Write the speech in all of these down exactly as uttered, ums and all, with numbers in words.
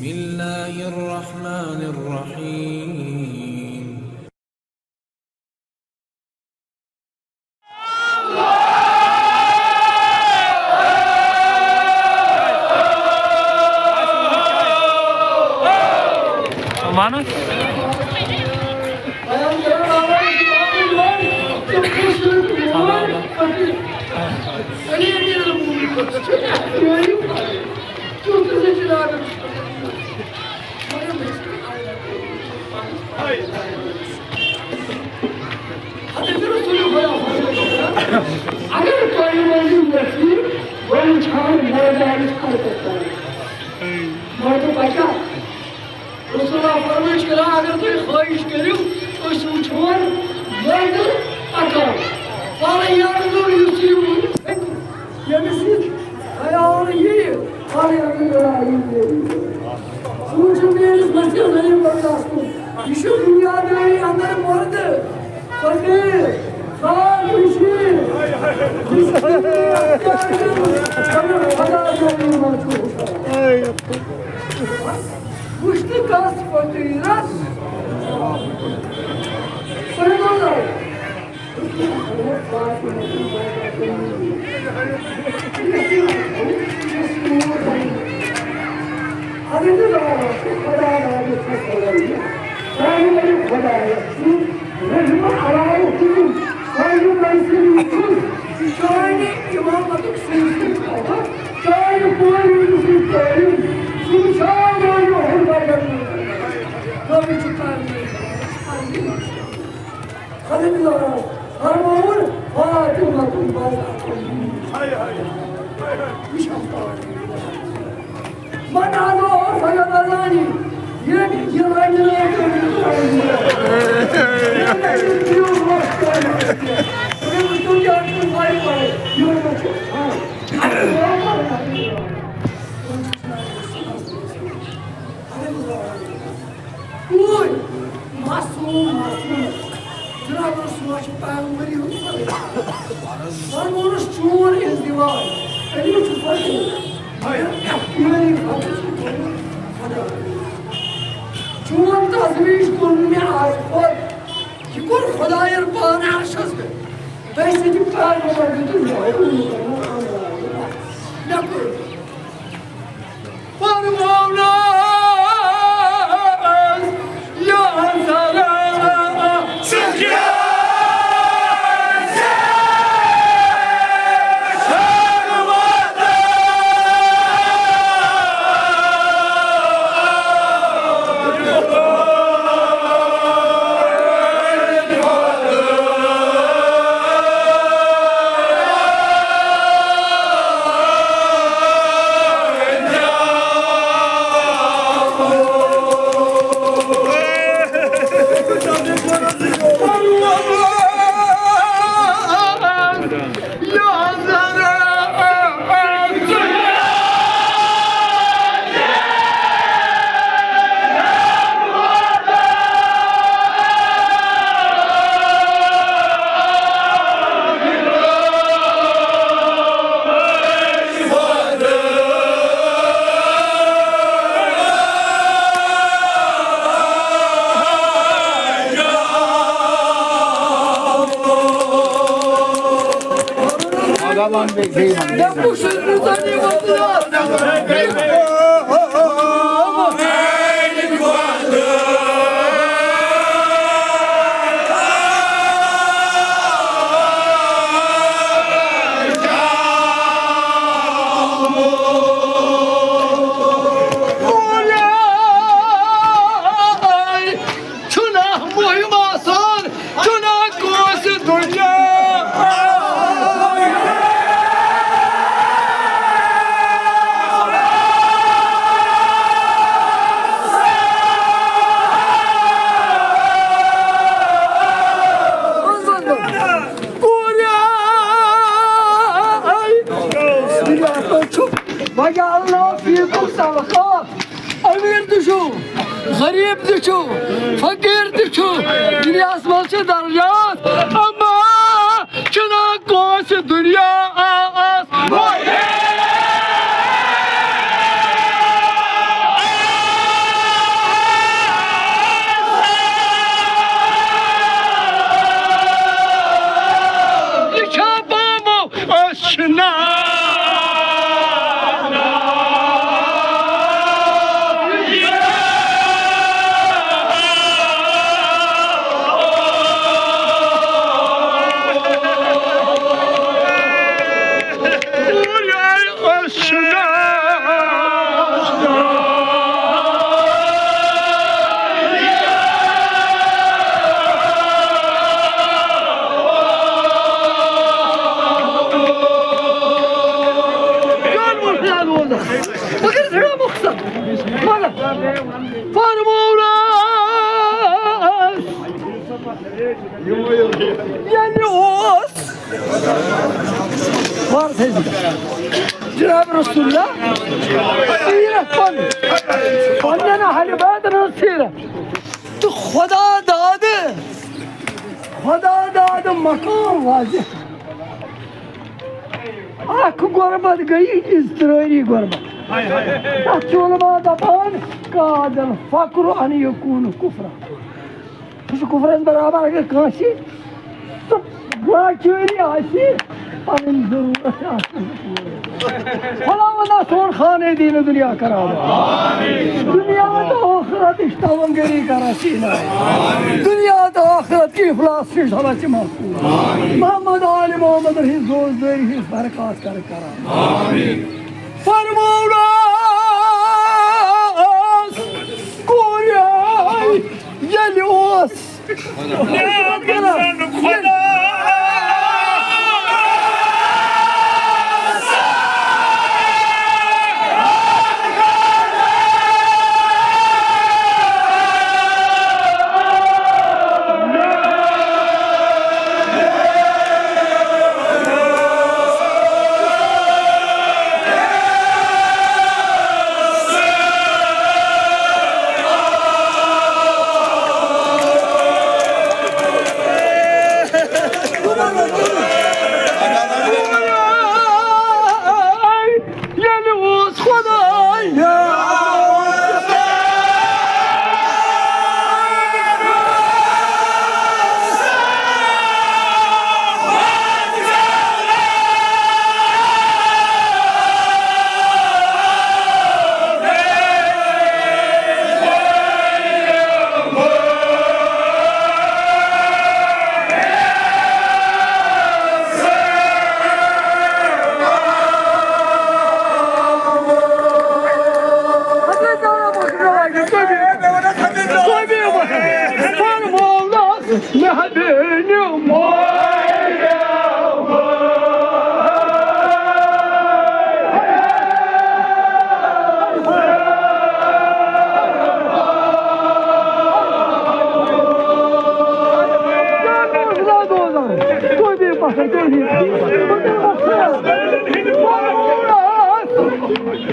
بسم الله الرحمن الرحيم. اگر تۄہہِ ؤنِو یَژھِ، بہٕ وٕچھِ ہا مٲدانٕچ حرکت کران۔ مٲدٕ بچا، رسول اللہ فرمٲیِش کران، اگر تُہۍ خٲہِش کٔرِو، أسۍ وٕچھون مٲدٕ پکان۔ فَلَا يَنظُرُ يُصِيبُ، ییٚمِس یہِ خیال یِیہِ، فَلَا يَنظُرُ إِلَى سُہ وٕچھُن میٲنِس مسجد علی برداشت کُن۔ یہِ چھُ دُنیادٲری اندر مردٕ، فقیٖر، فاقہٕ شیٖر۔ یہِ چھُ دُنیادٲری اندر خدا دٲری منٛز چھُ۔ وٕچھ تہٕ کس فقیٖرس۔ سُہ چانہِ امامتُک سلسلہٕ تھاوان، چانہِ پوٗرٕ سۭتۍ تعلیم، سُہ وٕچھان روزِ ہُنٛد بدل۔ خلق لگا، فرماوُن، فاطمہ تُن بس۔ من آزو فیض ازانی، یہ، یہ لائن نہیں۔ کوٗر، معصوم، معصوم۔ جناب رسول اللہ چھُ پیغمبری ہُنٛد فرض۔ فرموونَس چون ازدواج، أمِس چھُ فرض۔ مگر اختیٲری فرض چھُ کوٚرمُت خۄدا۔ چون تزویج کوٚر نہٕ مےٚ آز خۄد، یہِ کوٚر خۄدایَن پانہٕ عرشَس پٮ۪ٹھ۔ تۄہہِ سۭتۍ پیغمبر دیُتُن مےٚ حُکُم، یہِ کوٚر مےٚ کوٚر۔ چھُنہ مُہِم آسان، چھُنہ کٲنٛسہِ دُنیا۔ وجعلنا فيكم طبقات۔ امیر تہِ چھُ، غریب تہِ چھُ، فقیٖر تہِ چھُ، دُنیاہَس منٛز چھِ درجات، اما چھُنہ کٲنٛسہِ دُنیا آس۔ فرموو رَس ییٚلہِ اوس۔ وَر تھٲیزِ۔ جناب رسول اللہ، سیرت پنٕنۍ، پنٕنٮ۪ن اہلِ بیتن ہٕنٛز سیرت۔ تہٕ خدا دادٕ، خدا دادٕ مقام واضح۔ اکھ غربت گٔے اضطرٲری غربت۔ تتھ چھِ علماء دپان، کاد الفقر ان یکون کفرا۔ سُہ چھُ کفرس برابر اگر کٲنٛسہِ سُہ لاچٲری آسہِ، پنٕنۍ ضروٗرت چھِ آسان۔ خداوندا سون خانہ دین دنیا کران۔ دنیا تہٕ ٲخرتٕچ توانگری کران سیٖنہٕ۔ دنیا تہٕ ٲخرت کہِ افلاس نِش تھاوان ژٕ محفوظ۔ محمد آل محمد ہٕنٛز دوستدٲری ہٕنٛز برکات کر کران۔ فرموو رَس کورِ ییٚلہِ اوس۔ ییٚلہِ اوس خداے۔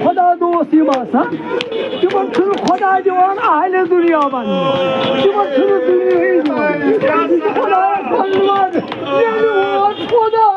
خدا دوست یِم آسان، تِمن چھُنہٕ خدا دِوان اہلِ دُنیا بننہٕ۔ تِمن چھُنہٕ دُنیاہٕے دِوان۔ خدایَس بننہٕ ییٚلہِ ووت خداے۔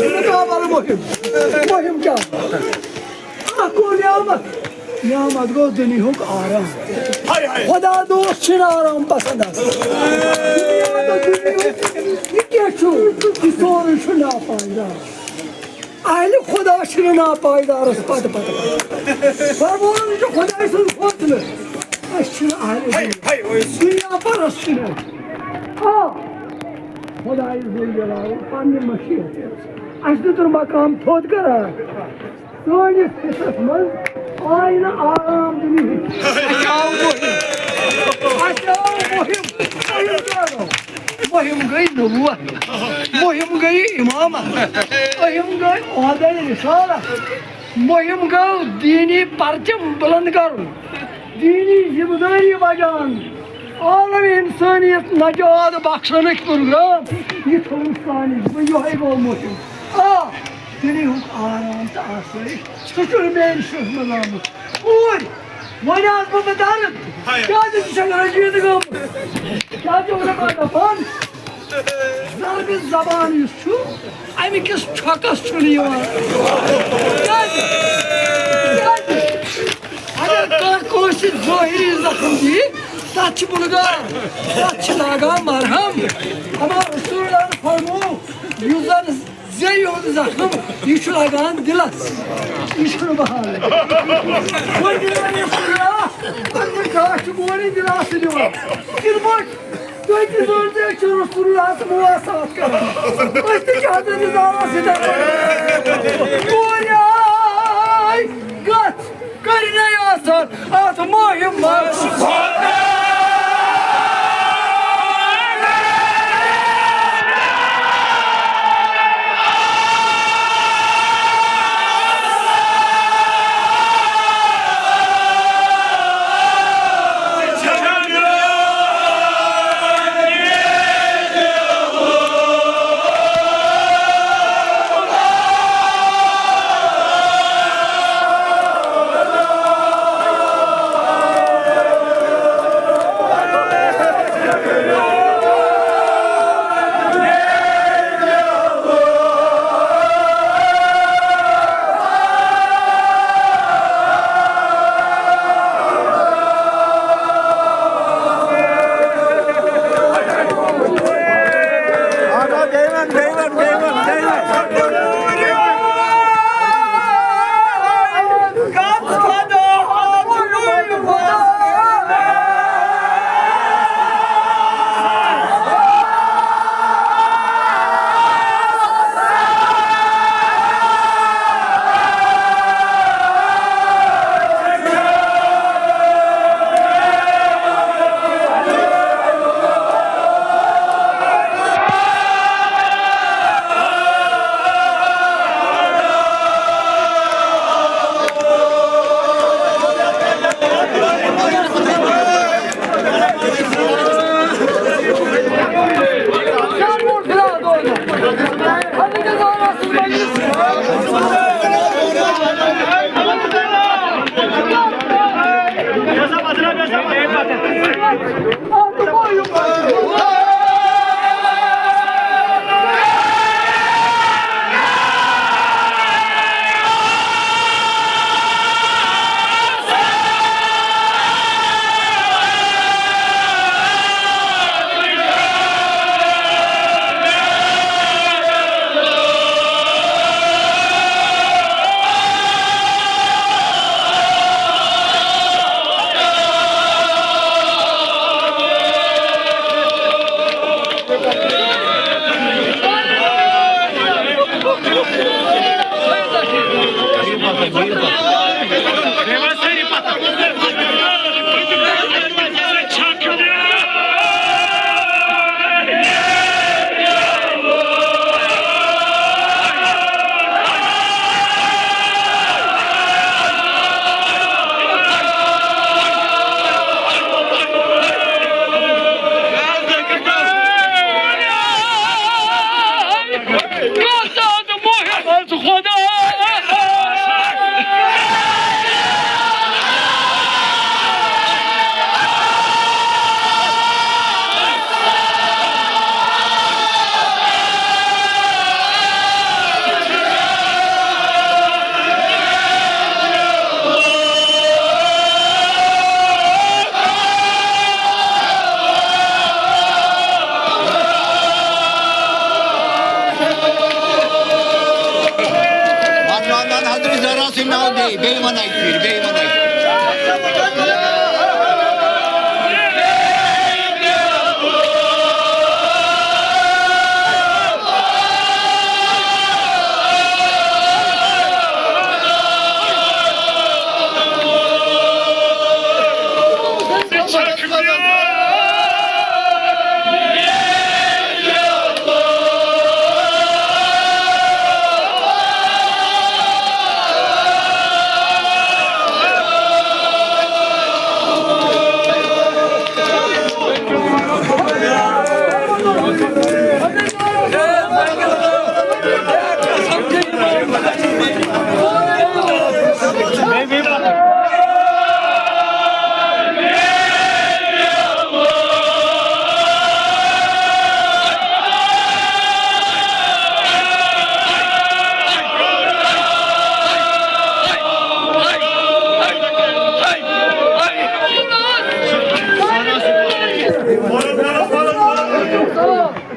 مُقابلہٕ مُہِم۔ مُہِم کیٛاہ؟ اکھ گوٚو نعمت۔ نعمت گوٚو دُنیہُک آرام۔ خدا دوست چھِنہٕ آرام پسند آسان۔ دُنیا تہٕ دُنیہُک یہِ کیٛاہ چھُ؟ یہِ سورُے چھُ ناپایدار۔ اہلِ خدا چھِنہٕ ناپایدارس پتہٕ پتہٕ۔ فرمووُن چھُ خداے سُنٛد فٲصلہٕ۔ أسۍ چھِنہٕ اہلِ دُنیا۔ دُنیا پرست چھِنہٕ أسۍ۔ آ، خداے ذوالجلال پننہِ مشیت۔ اَسہِ دیُتُن مقام تھوٚد قرار۔ سٲنِس حصس منٛز آے نہٕ آرام دِنہٕ۔ اَسہِ آو مُہِم۔ اَسہِ آو مُہِم۔ مُہِم گٔے نبوت۔ مُہِم گٔے اِمامت۔ مُہِم گٔے عہدے رسالت۔ مُہِم گوٚو دیٖنی پرچم بُلند کرُن۔ دیٖنی ذمہٕ دٲری بجان۔ عالم انسانیت نجات بخشنٕکۍ پروگرام۔ یہِ تھوٚوُن سانہِ ذمہٕ۔ یِہوٚے گوٚو مُہِم۔ آ، دُنیہُک آرام تہٕ آسٲیِش، سُہ چھُنہٕ میٛانہِ شُرۍ منٛز آمُت۔ اوٗرۍ، وۄنۍ آسہٕ بہٕ مُتعارف۔ ہاے۔ کیٛازِ ژٕ چھَکھ رٔجیٖد گٔمٕژ؟ کیٛازِ اوس مےٚ دَپان، ضربِ زبان یُس چھُ، اَمہِ کِس چھۄکَس چھُنہٕ یِوان۔ کیٛازِ؟ کیٛازِ؟ اگر کانٛہہ کٲنٛسہِ ظٲہری زخم دِیہِ، تَتھ چھِ بُلغار، تَتھ چھِ لاگان مرہم۔ اما رسول اللہ فرمو، یُس زن زیٚیہِ ہُنٛد زخم، یہِ چھُ لگان دِلس، یہِ چھُنہٕ بہان۔ وۄنۍ ییٚلہِ وۄنۍ یہِ پھُٹراو، پنُن کاٹھ چھُ گورِ دِلاسہٕ دِوان۔ کِتھ پٲٹھۍ؟ تُہۍ تہِ زٲنِو، أسۍ چھِ رسول اللہ سٕنٛز مواصلات کران۔ أسۍ تہِ چھِ حضرت زہرا سۭتۍ کران۔ کورِ آے گژھ۔ کٔرۍ نَے آسان اَتھ ماہِ منٛز۔ وَن، وَن، وَن، حضرت زہرا سٕنٛدۍ ناو بیٚیہِ، بیٚیہِ وَن اَکہِ پھِرِ، بیٚیہِ وَن اَکہِ پھِرِ۔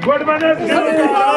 گۄڈٕ وَن حظ، خۄدا۔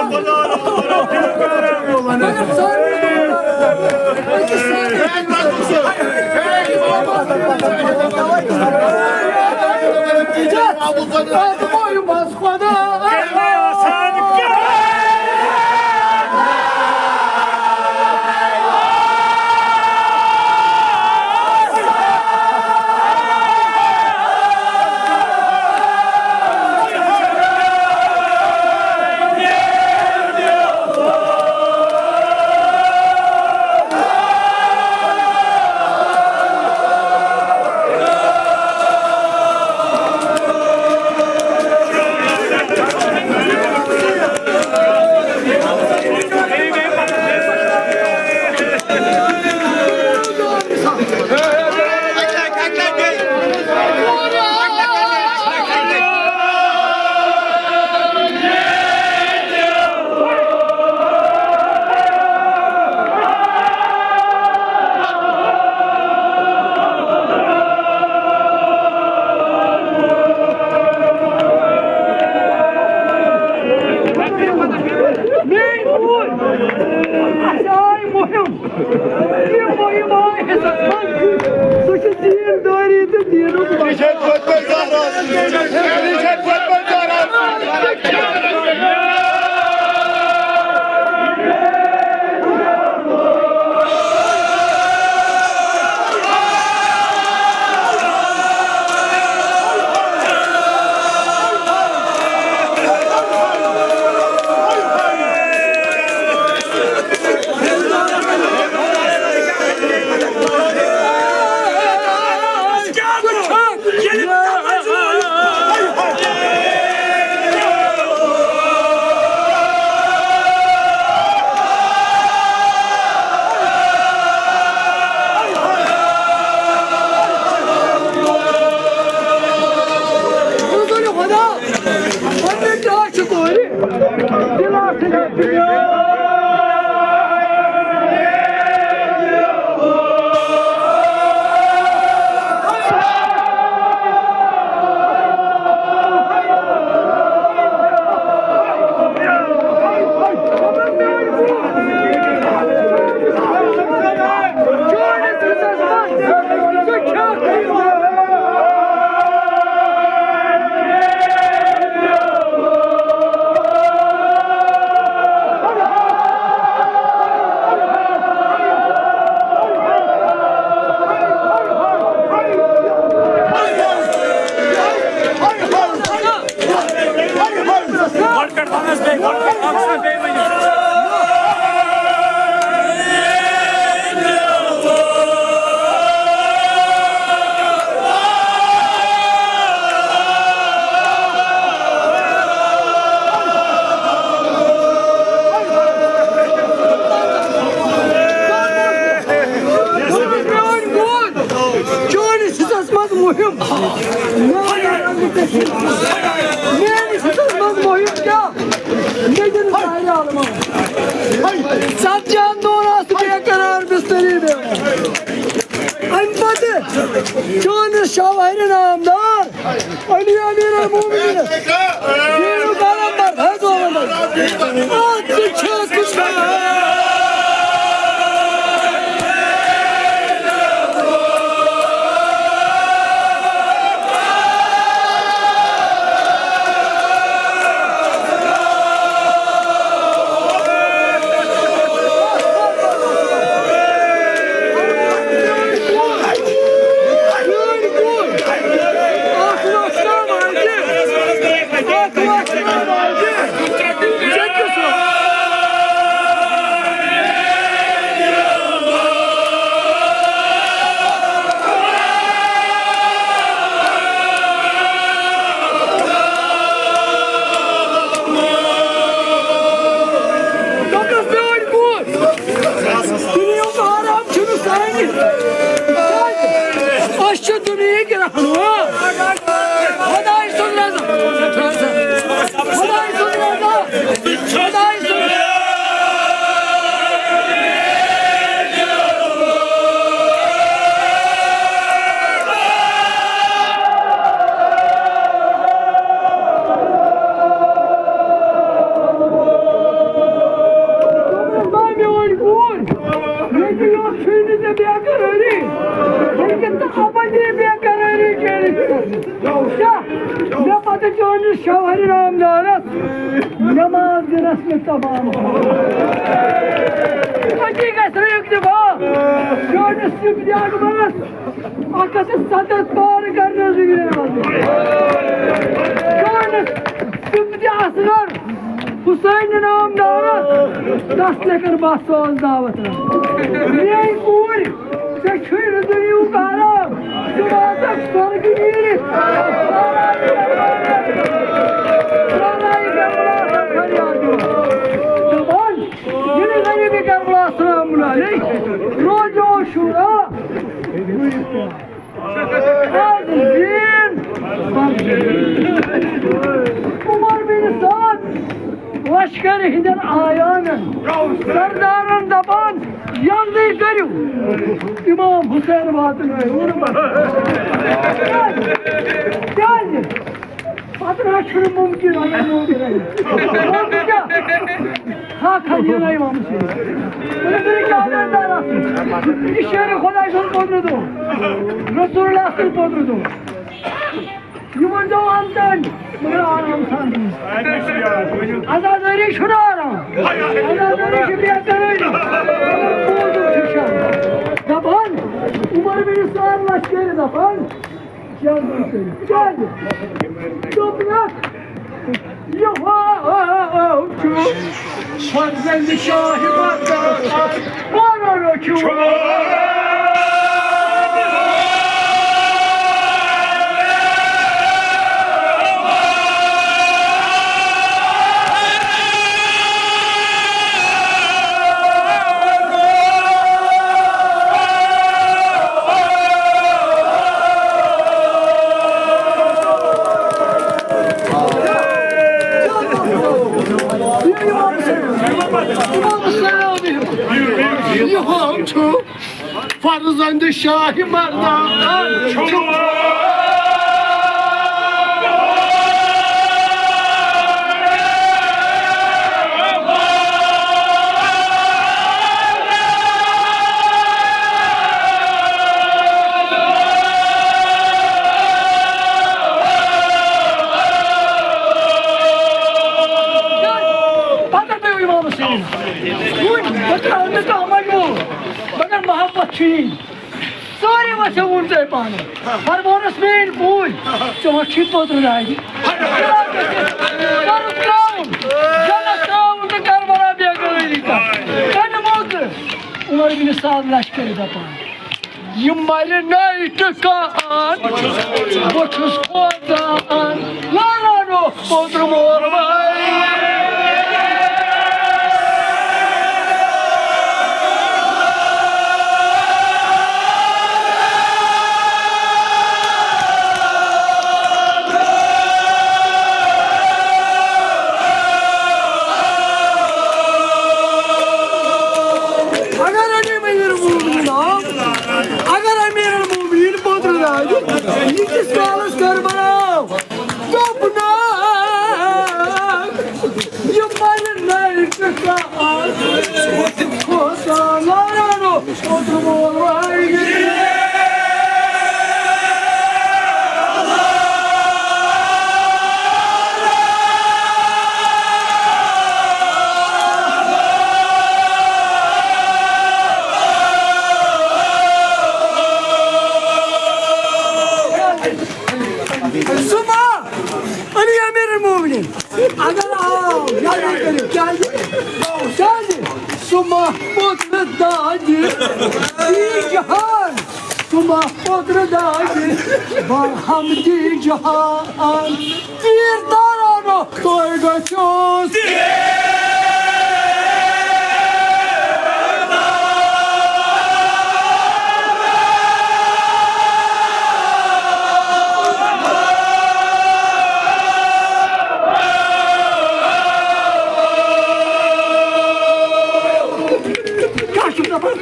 میٲنۍ موج، اَسہِ آے مُہِم۔ یہِ مُہِم آے حِصَس منٛز۔ سُہ چھُ دیٖندٲری تہٕ دیٖنُک یہِ چھےٚ خۄطبَے زہرا۔ یہِ چھےٚ خۄطبَے زہرا۔ چٲنِس حِصس منٛز مُہِم۔ میٲنِس حِصس منٛز مُہِم کیٛاہ؟ مےٚ دِنہٕ ظاہرِ عالمہٕ۔ ژتجی ہن دۄہن آس ژٕ بے قرار بستری بیٚہوان۔ اَمہِ پتہٕ چٲنِس شوہرِ نامدار علی امیر المومنین۔ دینُک علم برداشت۔ اَتھ تہِ چھُ کُس۔ کِنہٕ ابدی بے قرٲری کٔرِتھ؟ کیٛاہ مےٚ پتہٕ چٲنِس شوہر نامدارس نماز دِنس منٛز تمام؟ أتی گژھِ نہٕ اِکتفا چٲنِس صِفدِ اکبرس اکھ ہتھ تہٕ ستتھ پار کرنہٕ زٔمیٖن منٛز۔ چٲنِس صِفدِ اصغر حسین نامدارس دس لکن بس سوز دعوت۔ میٲنۍ کوٗر، ژےٚ چھُے نہٕ دُنیاہُک آرام، ژٕ واتکھ سۄرگہٕ نیٖرِتھ۔ دپان، ییٚلہِ غریٖبی کربلا السلام علیہ روزِ عاشورا، آز زیٖن عمر بن سعد لشکر ہٕنٛدٮ۪ن آیانن، سردارن دپان، جلدی کٔرِو، امام حسین واتنٲیِو۔ کیٛازِ؟ پتہٕ نہ چھُنہٕ مُمکِن، اگر مُمکِن آسہِ۔ مُمکِن کیٛاہ؟ ہا، کھا، یہِ نہ امام حسین۔ مگر تیٚلہِ کیٛاہ انداز آسہِ؟ یہِ شیرِ خۄداے سُنٛد پوٚتُے دۄہ۔ رسول اللہ سُنٛد پوٚتُے دۄہ۔ یہِ ؤنۍزیو اَن تام، مگر آرام سان۔ عزادٲری چھُنہٕ آرام۔ عزادٲری چھِ بہترٕے۔ مگر بوزُن چھُ شرم۔ دَپان، عمر بن سعد لشکرِ دَپان، کیٛازِ؟ دوٚپنَکھ، یہِ ہاو چھُ فرزند شاہ مردان۔ پانو رکھیو۔ یہِ ہاو چھُ فرزند شاہ مردان۔ پتہٕ پیوٚو امام حسین۔ وۄنۍ بہٕ ترٛاوٕ نہٕ کانٛہہ مجبوٗر، مگر محبت چھُ یی۔ سٲری وَسیو وُن تۄہہِ پانہٕ۔ فرمونَس میٛٲنۍ کوٗر، ژےٚ ما چھُے پوترٕ دادِ؟ سۄرُپھ ترٛاوُن، جنت ترٛاوُن تہٕ کربلا بیقرٲری کرٕنۍ۔ کَنہِ موقعہٕ عمر بن سعد لشکرِ دَپان، یہِ مَرِ نَے ٹکان، بہٕ چھُس کھوژان، لارانو پوتُر مول بھائی۔ اگر امیر المومنین آو، اگر امیر المومنین پوتُر دادِ، ییٖتِس کالس کربلا آو، دوٚپنَکھ، یہِ مَرِ نَے ٹکان، کھوژان لارانو پوتُر مول بھائی۔ سُہ ما علی امیر المومنین۔ اگر آو، جلدی کٔرِو، کیٛازِ؟ کیٛازِ؟ سُہ ما پوترٕ دادِ دی جہان، سُہ ما پوترٕ دادِ برہم دی جہان۔ تیٖر تارانو تُہۍ گٔژھِو۔ کیٛاہ چھُکھ دَپان؟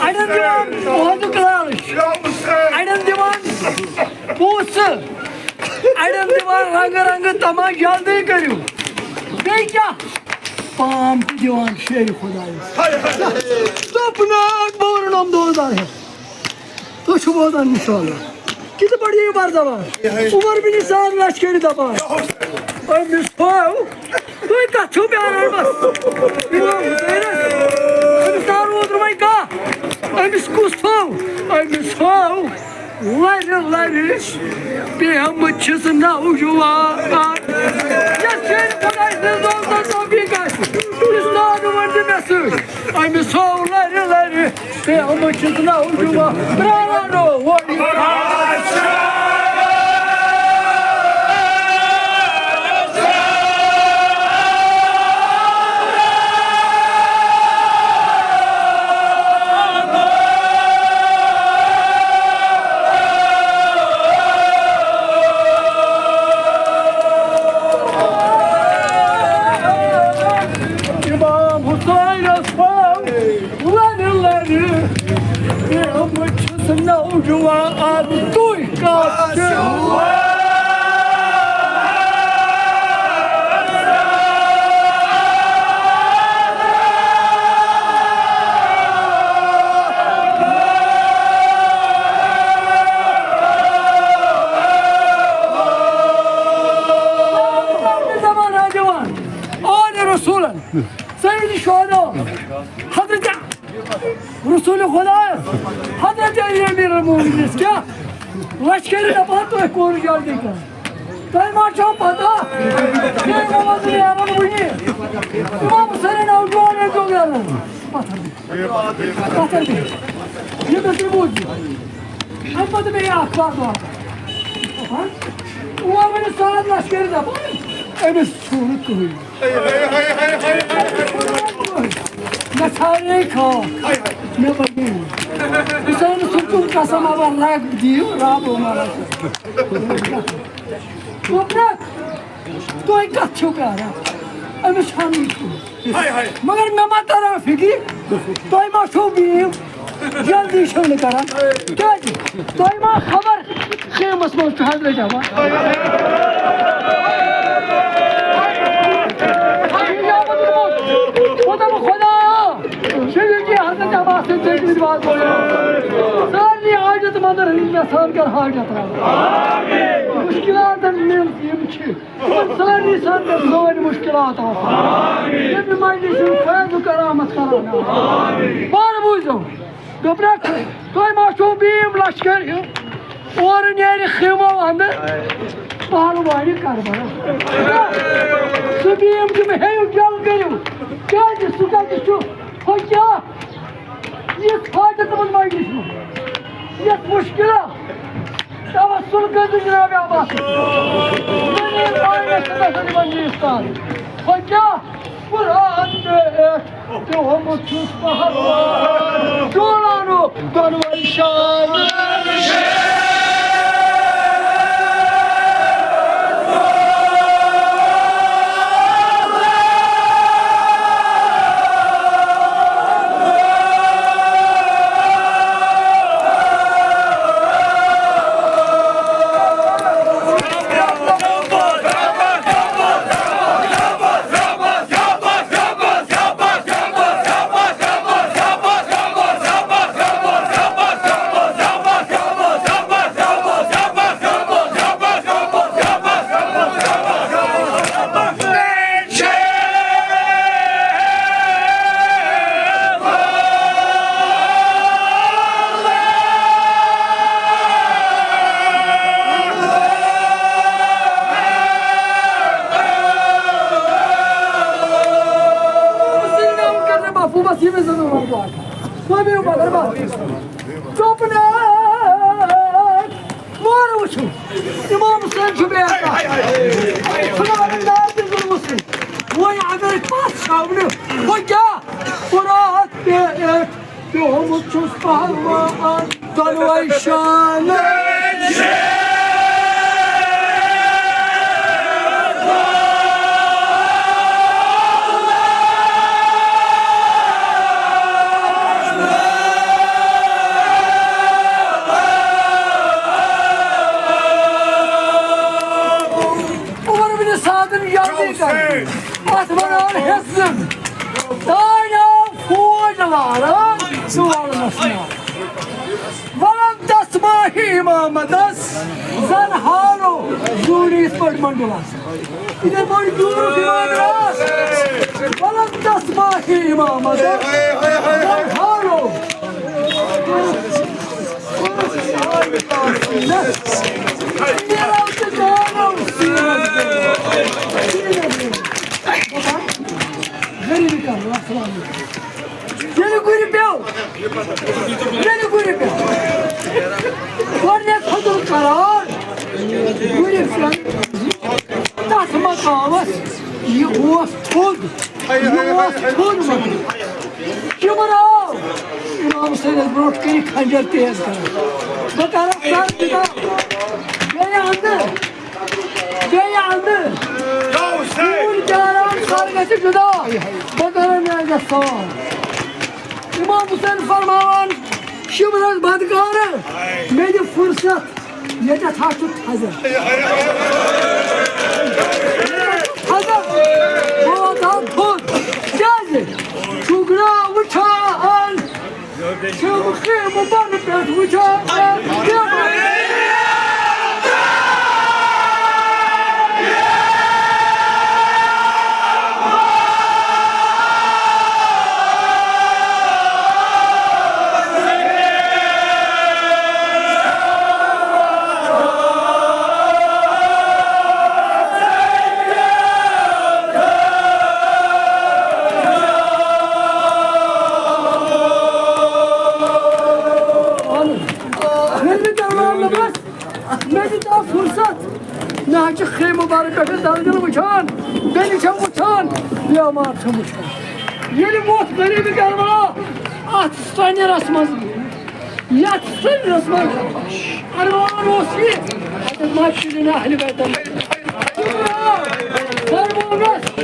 اَڑٮ۪ن دِوان پونٛسہٕ لالٕچ، اَڑٮ۪ن دِوان پونٛسہٕ، اَڑٮ۪ن دِوان رنٛگہٕ رنٛگہٕ تماش، جلدی کٔرِو۔ بیٚیہِ کیٛاہ؟ پام تہِ دِوان شیرِ خۄدایَس۔ دوٚپنَکھ، بہٕ وَنہٕ یِم دۄن دۄن ہٮ۪تھ۔ تُہۍ چھِو بوزان، انشاءاللہ۔ کِتھ پٲٹھۍ یِیہِ وَردَوان؟ عمر بن سعد لشکری دَپان، أمِس تھوو، تُہۍ کَتھ چھِو پیٛاران بَس؟ امام حسینَس، أمِس ناو روٗد نہٕ وۄنۍ کانٛہہ۔ أمِس کُس تھوو؟ أمِس تھوو لَرِ لَرِ پیمہٕ چھِس نوجوان۔ یَتھ شیرِ خۄداے سٕنٛز دولتَس توفیٖق آسہِ، أمِس ناو نہٕ ؤنۍ زِ مےٚ سۭتۍ۔ أمِس تھوو لَرِ لَرِ پیمہٕ چھِس نوجوان۔ پرٛاران اوس۔ امام حسینس پاو لرِ لرِ، بیہمہٕ چھُس نوجوان، تُہۍ کتھ چھِو؟ زمانہ جوان، آل رسولن، سید شہدا، حضرت رسول خدایس، حضرت علی امیر المومنینس کیا لشکری دپان تُہۍ کوٚر جلدی کر؟ تۄہہِ ما چھو پتہ؟ تُہۍ ما وَنو نیران وٕنی؟ امام حسین نوجوان ٲسۍ زیو نیران۔ پتھر دِ۔ پتھر دِ۔ یہِ گژھِ نہٕ بوٗزِتھ۔ اَمہِ پتہٕ بیٚیہِ اکھ کتھ اکھ۔ ہاں؟ اور وۄنۍ سارے لشکری دپان، أمِس چھُنہٕ کٕہٕنۍ۔ مےٚ ژھایے خاک، مےٚ بَنے۔ حسین سُنٛد چھُم قسم، اگر رَگ دِیِو، رب عمر۔ گوٚبرا، تُہۍ کَتھ چھِو کَران؟ أمِس چھَنہٕ یہِ کینٛہہ۔ مگر مےٚ ما تَران فِکرِ، تۄہہِ ما چھُو بیٖم؟ جلدی چھِو نہٕ کران۔ کیٛازِ؟ تۄہہِ ما خبر خیمس منٛز چھُ حضرت عباس؟ خدا، شریٖکی حضرت عباس سٕنٛدۍ ژٔٹمٕتۍ وازٕ۔ سارنٕے حاجت مندن ہٕنٛدۍ یژھان کر حاجت روا۔ مُشکِلاتن منٛز یِم چھِ۔ تِمن سارنٕے سان کر سٲنۍ مُشکِلات آسان۔ ییٚمہِ مجلسہِ ہُنٛد فیض و کرامت کران۔ بار بوٗزِو، دوٚپنَکھ، تۄہہِ ما چھُو بیٖم لشکر ہیوٗ؟ اورٕ نیرِ خیمو اندر پہلوانہِ کربلا۔ سُہ بیٖم تِم ہیٚیِو، جل کٔرِو۔ کیٛازِ سُہ کتہِ چھُ؟ ہُہ کیٛاہ؟ یہِ ژھانٛڈِ تِمن مجلسہِ منٛز۔ یتھ مُشکلہ توسل کٔرِتھ جناب عباس۔ دلیل پاینس تہٕ گژھن یِمن نِش تام۔ وۄنۍ کیٛاہ؟ قرآن پٮ۪ٹھ تہِ ہومُت چھُس پہلوان۔ جوڑانو دۄنوَے شان۔ محبوبس ییٚمِس زن ووٚن گۄڈٕ۔ وۄنۍ بِہِو پتہٕ، بس۔ چُپ نہ۔ مورٕ وٕچھِو، امام حسین چھُ بے عقل۔ خداوندن داد تہِ ظُلمہٕ سۭتۍ۔ وۄنۍ اگر أسۍ پتھ چھاونہٕ، وۄنۍ کیٛاہ؟ قرآن پے پیومُت چھُس پہلوان، دۄنوَے شانہٕ۔ عمر بن سعدن یاد کر۔ اتھ ونان حصن۔ تانۍ آو فوج لاران تہٕ ولنس منٛز۔ ولن تس ماہی امامتس زن ہالو زوٗرِس پٲٹھۍ منڈُلس۔ یِتھے پٲٹھۍ زوٗرُکھ امام راس، ولم تس ماہی امامتس زن ہالو۔ غریبی کرو، السلام علیکم۔ ییٚلہِ گُرِ پیوٚو، ییٚلہِ گُرِ پیوٚو، گۄڈٕنیتھ ہیوٚتُن قرار، گُرِ پیوٚو۔ تَتھ مقامَس یہِ اوس تھوٚد، یہِ اوس تھوٚد مقام۔ شِمہٕ آو اِمام حُسینَس برونٛٹھ کَنہِ خنجر تیز کران۔ بہٕ کرٕ سر جُدا، بیٚیہِ اَنٛدٕ۔ بیٚیہِ اَنٛدٕ۔ یا حُسین! ژوٗرۍ پیاران سر گژھِ جُدا۔ بہٕ کرٕ نہٕ اَتٮ۪تھ سوال۔ اِمام حُسین فرماوان، شِمرس بدکارٕ، مےٚ دِ فرصت، ییٚتٮ۪تھ ہا چھُ تھزر۔ تھزر، بہٕ واتہٕ ہا تھوٚد۔ کیٛازِ؟ چھُکھ نا وٕچھان؟ چھِم خیمہٕ بۄنہٕ پٮ۪ٹھ وٕچھان۔ ییٚلہِ بہٕ دٮ۪ماغ نہٕ بَس، مےٚ دِژ اَکھ فرصت۔ مےٚ حظ چھِ خیمہٕ بۄنہٕ پٮ۪ٹھٕ دَلدِل وٕچھان، بیٚنہِ چھَم وٕچھان، بیمار چھَم وٕچھان۔ ییٚلہِ ووٚتھ غریٖبی کربلا اَتھ سرٛنٮ۪رَس منٛز، یَتھ سرٛنٮ۪رَس منٛز اَرمان اوس یہِ، اَتٮ۪تھ ما چھِ یِنہٕ اہلِ بیتَن۔ سرموگس